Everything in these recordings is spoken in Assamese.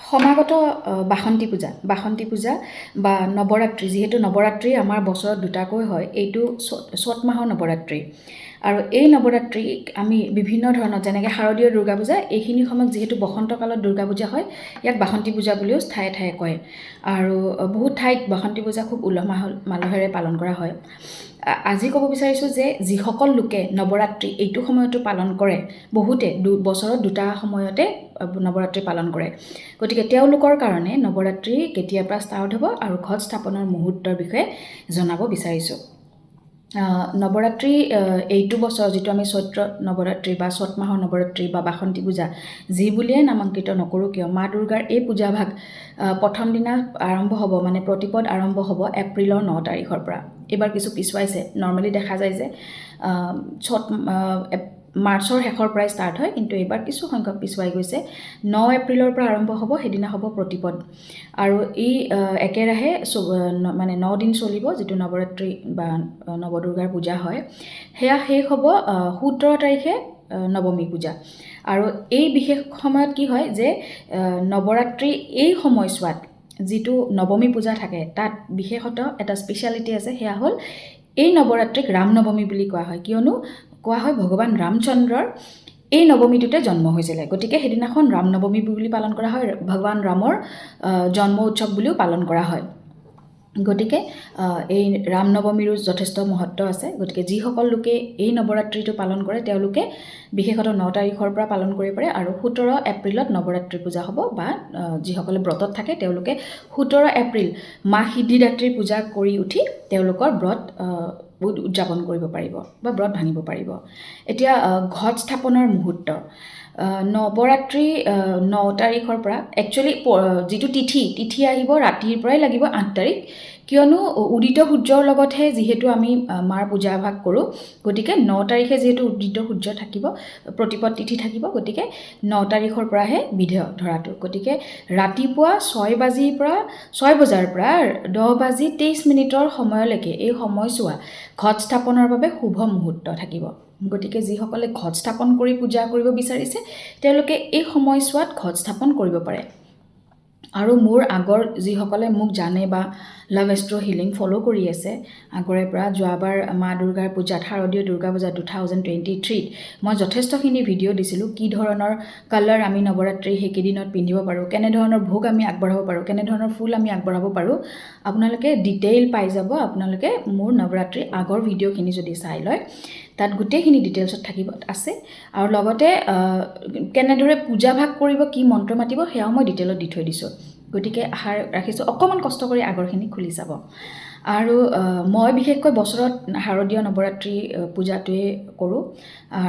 সমাগত বাসন্তী পূজা, বাসন্তী পূজা বা নৱৰাত্ৰি, যিহেতু নৱৰাত্ৰি আমাৰ বছৰত দুটাকৈ হয়, এইটো চ'ত মাহৰ নৱৰাত্ৰি। আৰু এই নৱৰাত্ৰিক আমি বিভিন্ন ধৰণৰ, যেনেকৈ শাৰদীয় দুৰ্গা পূজা, এইখিনি সময়ত যিহেতু বসন্তকালত দুৰ্গা পূজা হয়, ইয়াক বাসন্তী পূজা বুলিও ঠায়ে ঠায়ে কয়। আৰু বহুত ঠাইত বাসন্তী পূজা খুব উলহ মালহেৰে পালন কৰা হয়। আজি ক'ব বিচাৰিছোঁ যে যিসকল লোকে নৱৰাত্ৰি এইটো সময়তো পালন কৰে, বহুতে বছৰত দুটা সময়তে নৱৰাত্ৰি পালন কৰে, গতিকে তেওঁলোকৰ কাৰণে নৱৰাত্ৰি কেতিয়াৰ পৰা ষ্টাৰ্ট হ'ব আৰু ঘট স্থাপনৰ মুহূৰ্তৰ বিষয়ে জনাব বিচাৰিছোঁ। নৱৰাত্ৰি এইটো বছৰ যিটো আমি চৈত্ৰ নৱৰাত্ৰি বা চ'ত মাহৰ নৱৰাত্ৰি বা বাসন্তী পূজা যি বুলিয়ে নামাংকিত নকৰোঁ কিয়, মা দুৰ্গাৰ এই পূজাভাগ প্ৰথম দিনা আৰম্ভ হ'ব, মানে প্ৰতিপদ আৰম্ভ হ'ব এপ্ৰিলৰ 9 তাৰিখৰ পৰা। এইবাৰ কিছু পিছুৱাইছে। নৰ্মেলি দেখা যায় যে চ'ত মাৰ্চৰ শেষৰ পৰাই ষ্টাৰ্ট হয়, কিন্তু এইবাৰ কিছু সংখ্যক পিছুৱাই গৈছে। 9 এপ্ৰিলৰ পৰা আৰম্ভ হ'ব, সেইদিনা হ'ব প্ৰতিপদ। আৰু ই একেৰাহে মানে 9 দিন চলিব, যিটো নৱৰাত্ৰি বা নৱদুৰ্গাৰ পূজা হয়। সেয়া শেষ হ'ব 17 তাৰিখে নৱমী পূজা। আৰু এই বিশেষ সময়ত কি হয় যে নৱৰাত্ৰি এই সময়ছোৱাত যিটো নৱমী পূজা থাকে, তাত বিশেষতঃ এটা স্পেচিয়েলিটি আছে, সেয়া হ'ল এই নৱৰাত্ৰিক ৰাম নৱমী বুলি কোৱা হয়। কিয়নো কোৱা হয় ভগৱান ৰামচন্দ্ৰৰ এই নৱমীটোতে জন্ম হৈছিলে, গতিকে সেইদিনাখন ৰাম নৱমী বুলি পালন কৰা হয়, ভগৱান ৰামৰ জন্ম উৎসৱ বুলিও পালন কৰা হয়। গতিকে এই ৰাম নৱমীৰো যথেষ্ট মহত্ব আছে। গতিকে যিসকল লোকে এই নৱৰাত্ৰিটো পালন কৰে, তেওঁলোকে বিশেষতঃ 9 তাৰিখৰ পৰা পালন কৰিব পাৰে। আৰু 17 এপ্ৰিলত নৱৰাত্ৰি পূজা হ'ব, বা যিসকলে ব্ৰতত থাকে তেওঁলোকে 17 এপ্ৰিল মা সিদ্ধিদাত্ৰীৰ পূজা কৰি উঠি তেওঁলোকৰ ব্ৰত উদযাপন কৰিব পাৰিব বা ব্ৰত ভাঙিব পাৰিব। এতিয়া ঘট স্থাপনৰ মুহূৰ্ত নৱৰাত্ৰি 9 তাৰিখৰ পৰা, একচুৱেলি যিটো তিথি আহিব ৰাতিৰ পৰাই লাগিব 8 তাৰিখ, কিয়নো উদিত সূৰ্যৰ লগতহে যিহেতু আমি মাৰ পূজা ভাগ কৰোঁ, গতিকে 9 তাৰিখে যিহেতু উদিত সূৰ্য থাকিব, প্ৰতিপদ তিথি থাকিব, গতিকে 9 তাৰিখৰ পৰাহে বিধেয় ধৰাটো। গতিকে ৰাতিপুৱা 6 বজাৰ পৰা দহ বাজি তেইছ মিনিটৰ সময়লৈকে এই সময়ছোৱা ঘট স্থাপনৰ বাবে শুভ মুহূৰ্ত থাকিব। গতিকে যিসকলে ঘট স্থাপন কৰি পূজা কৰিব বিচাৰিছে, তেওঁলোকে এই সময়ছোৱাত ঘট স্থাপন কৰিব পাৰে। আৰু মোৰ আগৰ যিসকলে মোক জানে বা লাভ এষ্ট্ৰ' হিলিং ফ'ল' কৰি আছে আগৰে পৰা, যোৱাবাৰ মা দুৰ্গাৰ পূজাত, শাৰদীয় দুৰ্গা পূজাত 2023ত মই যথেষ্টখিনি ভিডিঅ' দিছিলোঁ, কি ধৰণৰ কালাৰ আমি নৱৰাত্ৰি সেইকেইদিনত পিন্ধিব পাৰোঁ, কেনেধৰণৰ ভোগ আমি আগবঢ়াব পাৰোঁ, কেনেধৰণৰ ফুল আমি আগবঢ়াব পাৰোঁ, আপোনালোকে ডিটেইল পাই যাব। আপোনালোকে মোৰ নৱৰাত্ৰিৰ আগৰ ভিডিঅ'খিনি যদি চাই লয়, তাত গোটেইখিনি ডিটেইলছত থাকিব আছে। আৰু লগতে কেনেদৰে পূজা ভাগ কৰিব, কি মন্ত্ৰ মাতিব, সেয়াও মই ডিটেইলত দি থৈ দিছোঁ। গতিকে আশা ৰাখিছোঁ অকণমান কষ্ট কৰি আগৰখিনি খুলি চাব। আৰু মই বিশেষকৈ বছৰত শাৰদীয় নৱৰাত্ৰি পূজাটোৱে কৰোঁ,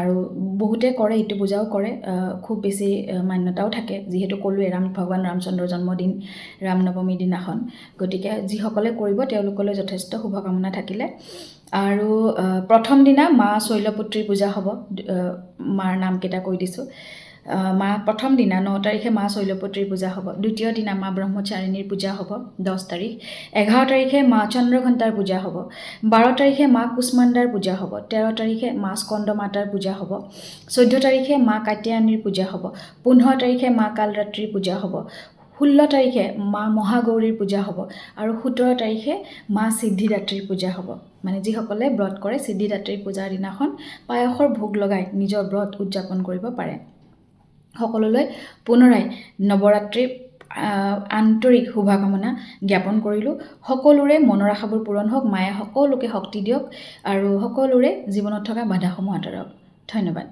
আৰু বহুতে কৰে, ইটো পূজাও কৰে, খুব বেছি মান্যতাও থাকে, যিহেতু ক'লোৱে ভগৱান ৰামচন্দ্ৰৰ জন্মদিন ৰামনৱমী দিনাখন। গতিকে যিসকলে কৰিব তেওঁলোকলৈ যথেষ্ট শুভকামনা থাকিলে। আৰু প্ৰথম দিনা মা শৈলপুত্ৰীৰ পূজা হ'ব, মাৰ নামকেইটা কৈ দিছোঁ। মা প্ৰথম দিনা 9 তাৰিখে মা শৈলপুত্ৰীৰ পূজা হ'ব, দ্বিতীয় দিনা মা ব্ৰহ্মচাৰিণীৰ পূজা হ'ব 10 তাৰিখ, 11 তাৰিখে মা চন্দ্ৰঘণ্টাৰ পূজা হ'ব, 12 তাৰিখে মা কুষ্মাণ্ডাৰ পূজা হ'ব, 13 তাৰিখে মা স্কন্দ মাতাৰ পূজা হ'ব, 14 তাৰিখে মা কাত্যায়নীৰ পূজা হ'ব, 15 তাৰিখে মা কালৰাত্ৰিৰ পূজা হ'ব, 16 তাৰিখে মা মহাগৌৰীৰ পূজা হ'ব, আৰু 17 তাৰিখে মা সিদ্ধিদাত্ৰীৰ পূজা হ'ব। মানে যিসকলে ব্ৰত কৰে সিদ্ধিদাত্ৰীৰ পূজাৰ দিনাখন পায়সৰ ভোগ লগাই নিজৰ ব্ৰত উদযাপন কৰিব পাৰে। সকলোলৈ পুনৰাই নৱৰাত্ৰিৰ আন্তৰিক শুভকামনা জ্ঞাপন কৰিলোঁ। সকলোৰে মনৰ আশাবোৰ পূৰণ হওক, মায়ে সকলোকে শক্তি দিয়ক আৰু সকলোৰে জীৱনত থকা বাধাসমূহ আঁতৰাওক। ধন্যবাদ।